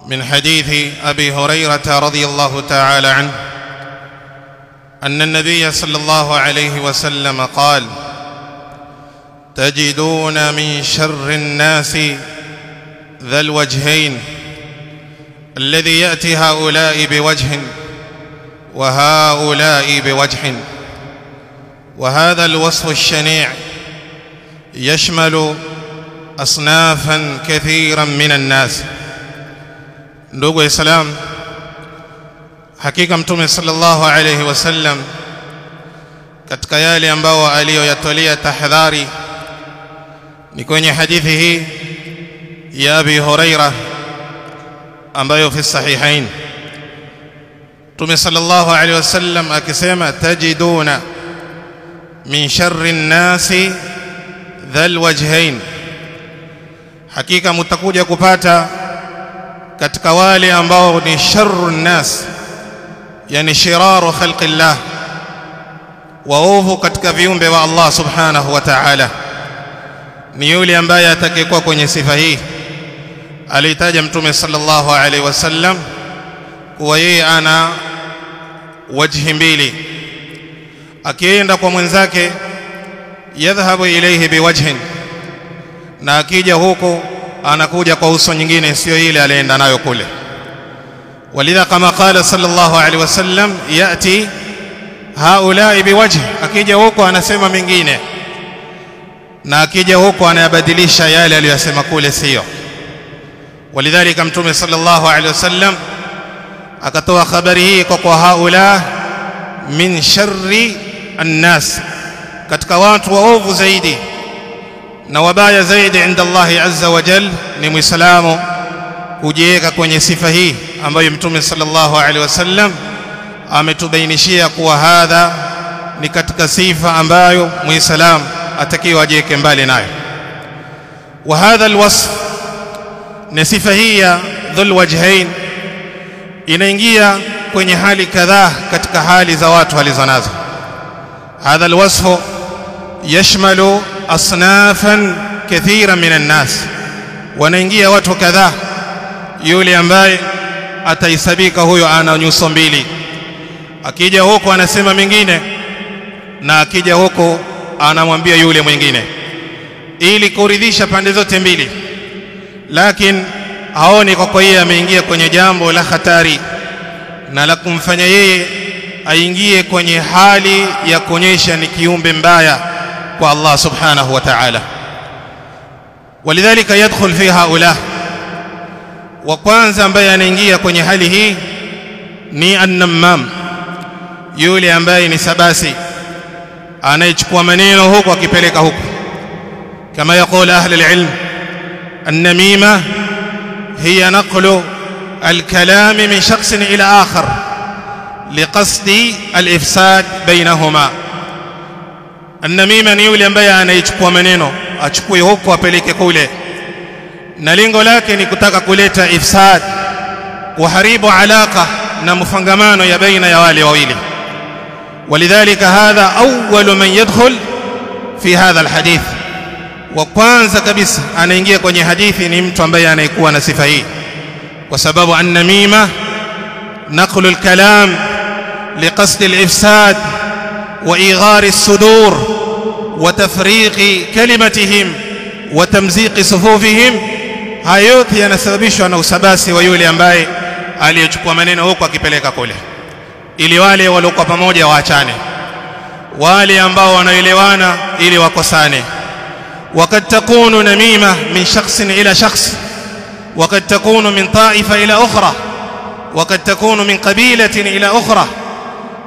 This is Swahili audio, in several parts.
من حديث أبي هريرة رضي الله تعالى عنه أن النبي صلى الله عليه وسلم قال: تجدون من شر الناس ذا الوجهين، الذي يأتي هؤلاء بوجه وهؤلاء بوجه. وهذا الوصف الشنيع يشمل أصنافا كثيرا من الناس. Ndugu Islam, hakika Mtume sallallahu alayhi wasallam katika yale ambao aliyoyatolea tahadhari ni kwenye hadithi hii ya Abi Huraira ambayo fi sahihain. Mtume sallallahu alayhi wasallam akisema: tajiduna min sharri nnasi dhal wajhain, hakika mtakuja kupata katika wale ambao ni sharru nnas, yani shiraru khalqillah, waovu katika viumbe wa Allah subhanahu wa ta'ala, ni yule ambaye atakayekuwa kwenye sifa hii alitaja Mtume sallallahu alaihi wasallam kuwa yeye ana wajhi mbili, akienda kwa mwenzake yadhhabu ilayhi biwajhin, na akija huko anakuja kwa uso nyingine, sio ile alienda nayo kule. Walidha kama qala sallallahu alaihi wasallam, yati haulai biwajh, akija huko anasema mengine, na akija huko anayabadilisha yale aliyosema kule, sio. Walidhalika Mtume sallallahu alaihi wasallam akatoa habari hii kwa haula min sharri annas, katika watu waovu zaidi na wabaya zaidi inda Allahi azza wa jal ni Muislamu kujiweka kwenye sifa hii ambayo Mtume sallallahu alaihi wasallam ametubainishia kuwa hadha ni katika sifa ambayo Muislamu atakiwa ajiweke mbali nayo. Wa hadha alwasf, ni sifa hii ya dhul wajhain inaingia kwenye hali kadhaa katika hali za watu walizonazo. Hadha alwasfu yashmalu asnafan kathira min annas, wanaingia watu kadhaa. Yule ambaye ataisabika huyo ana nyuso mbili, akija huko anasema mengine na akija huko anamwambia yule mwingine, ili kuridhisha pande zote mbili, lakini haoni kwa yeye ameingia kwenye jambo la hatari na la kumfanya yeye aingie kwenye hali ya kuonyesha ni kiumbe mbaya kwa Allah subhanahu wa ta'ala. Walidhalika yadkhul fi haula, wa kwanza ambaye anaingia kwenye hali hii ni an-nammam, yule ambaye ni sabasi anayechukua maneno huko akipeleka huko. Kama yaqula ahli al-ilm, an-namima hiya naqlu al-kalam min shakhsin ila akhar liqasdi al-ifsad bainahuma. An-namima ni yule ambaye anaichukua maneno achukue huko apeleke kule, na lengo lake ni kutaka kuleta ifsad, kuharibu alaka na mfungamano ya baina ya wale wawili. Walidhalika hadha awwalu man yadkhul fi hadha alhadith, wa kwanza kabisa anaingia kwenye hadithi ni mtu ambaye anayekuwa na sifa hii, kwa sababu an-namima naqlu al-kalam liqasd al-ifsad wa ighar as-sudur wa tafriq kalimatihim wa tamziq sufufihim. Hayo yote yanasababishwa na usabasi wa yule ambaye aliyechukua maneno huko akipeleka kule, ili wale waliokuwa pamoja waachane, wale ambao wanaelewana ili wakosane. وقد تكون نميمة من شخص إلى شخص، وقد تكون من طائفة إلى أخرى، وقد تكون من قبيلة إلى أخرى.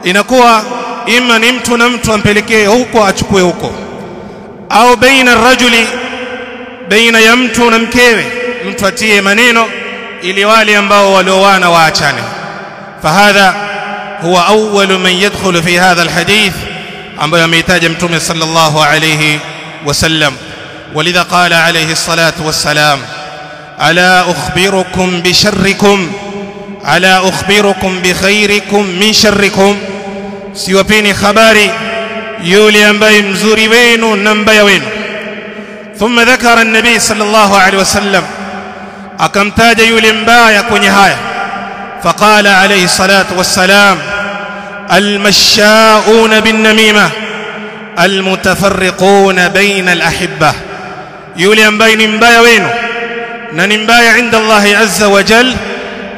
Inakuwa ima ni mtu na mtu ampelekee huko achukue huko, au baina rajuli, baina ya mtu na mkewe, mtu atie maneno ili wale ambao walioana waachane. Fahadha huwa awwalu man yadkhulu fi hadha alhadith ambayo ameitaja Mtume sallallahu alayhi wasallam. ولذا قال عليه الصلاة والسلام: ألا أخبركم بشركم، ألا أخبركم بخيركم من شركم، siwapeni habari yule ambaye mzuri wenu na mbaya wenu. ثم ذكر النبي صلى الله عليه وسلم Akamtaja yule mbaya kwenye haya, faqala alayhi salatu wassalam almashauna bin namima almutafarriquna baina alahibba, yule ambaye ni mbaya wenu na ni mbaya inda Allah azza wa jal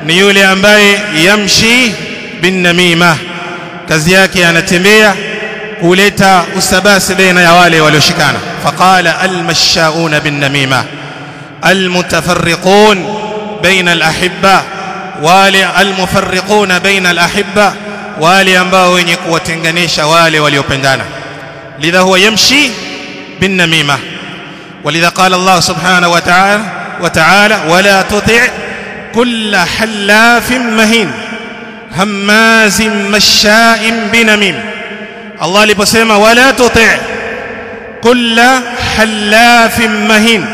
ni yule ambaye yamshi bin namima, kazi yake anatembea kuleta usabasi baina ya wale walioshikana. Faqala almashauna bin namima almutafarriqun baina alahibba, wale almufarriquna baina alahibba, wale ambao wenye kuwatenganisha wale waliopendana. Lidha huwa yamshi bin namima. ولذا قال الله سبحانه وتعالى ولا تطع كل حلاف مهين هماز مشاء بنميم. الله aliposema wala tuti' kulla halafin mahin,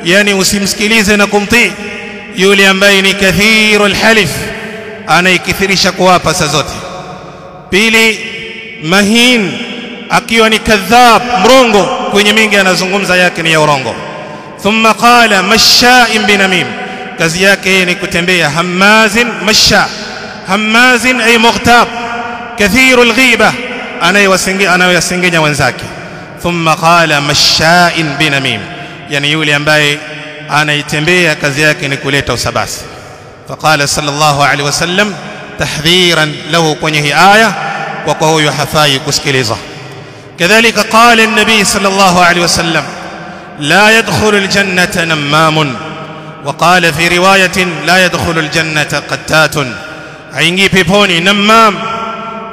yani usimsikilize na kumtii yule ambaye ni kathirul halif, anaikithirisha kuapa saa zote. Pili, mahin akiwa ni kadhab, mrongo, kwenye mingi anazungumza yake ni ya urongo. Thumma qala masha'in binamim, kazi yake ni kutembea. Hammazin masha, hammazin ay mughtab, kathirul ghiba, anayewasengenya wenzake. Thumma qala masha'in binamim, yani yule ambaye anaitembea kazi yake ni kuleta usabasi. Faqala sallallahu alaihi wasallam tahdhiran lahu kwenye hii aya, kwa kwa huyo hafai kusikiliza. كذلك قال النبي صلى الله عليه وسلم لا يدخل الجنة نمام، وقال في رواية لا يدخل الجنة قتات، haingii peponi namam,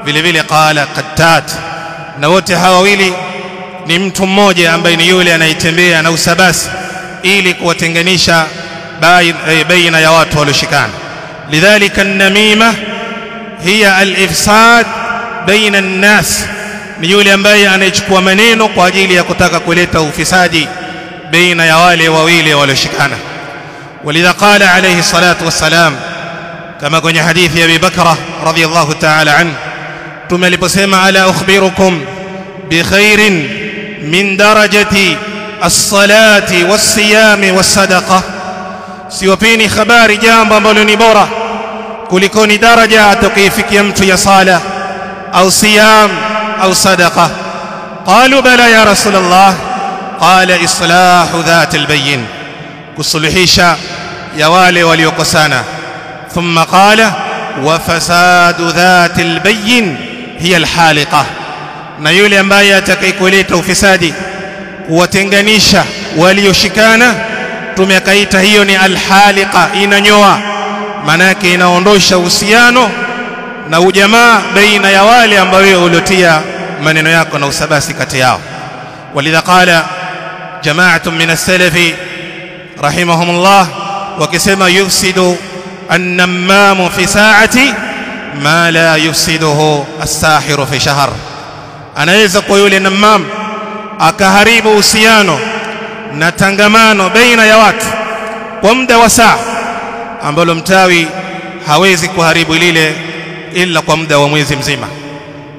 vile vile qala qattat. Na wote hawa wawili ni mtu mmoja ambaye ni yule anayetembea na usabasi ili kuwatenganisha baina ya watu walioshikana. Lidhalika an-namima hiya al-ifsad baina an-nas, ni yule ambaye anayechukua maneno kwa ajili ya kutaka kuleta ufisadi baina ya wale wawili walioshikana. Walidha qala alayhi salatu wassalam, kama kwenye hadithi ya Abi Bakra radhiyallahu ta'ala anhu, tume aliposema ala ukhbirukum bi khairin min darajati as-salati was-siyami was-sadaqa, siwapeni habari jambo ambalo ni bora kuliko ni daraja atakayofikia mtu ya sala au siyam أو صدقة. قالوا بلى يا رسول الله. قال إصلاح ذات البين، كصلحيشا يوالي وليقسانا. ثم قال وفساد ذات البين هي الحالقة، na yule ambaye atakayekuleta ufisadi kuwatenganisha walioshikana, tumekaita hiyo ni alhaliqa, inanyoa, manake inaondosha uhusiano na ujamaa baina ya wale ambao wewe uliotia maneno yako na usabasi kati yao. Walidha qala jama'atun min as-salafi rahimahumullah, wakisema yufsidu an-nammamu fi sa'ati ma la yufsiduhu as-sahiru fi shahr, anaweza kwa yule nammam akaharibu uhusiano na tangamano baina ya watu kwa muda wa saa ambalo mtawi hawezi kuharibu lile ila kwa muda wa mwezi mzima.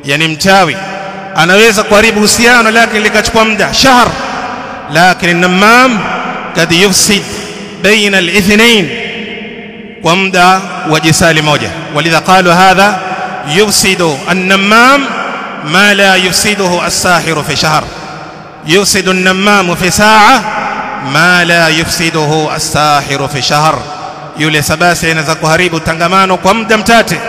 Yani mchawi anaweza kuharibu uhusiano lakini likachukua muda shahr, lakini namam kad yufsid baina al-ithnain kwa muda wa jisali moja. Walidha qalu hadha yufsidu an-namam ma la yufsiduhu as-sahiru fi shahr, yufsidu an-namam fi sa'a ma la yufsiduhu as-sahiru fi shahr. Yule sabasi anaweza kuharibu tangamano kwa muda mtate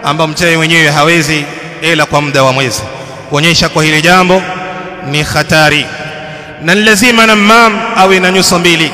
ambao mchawi mwenyewe hawezi ila kwa muda wa mwezi, kuonyesha kwa hili jambo ni hatari. Na lazima namam awe na nyuso mbili.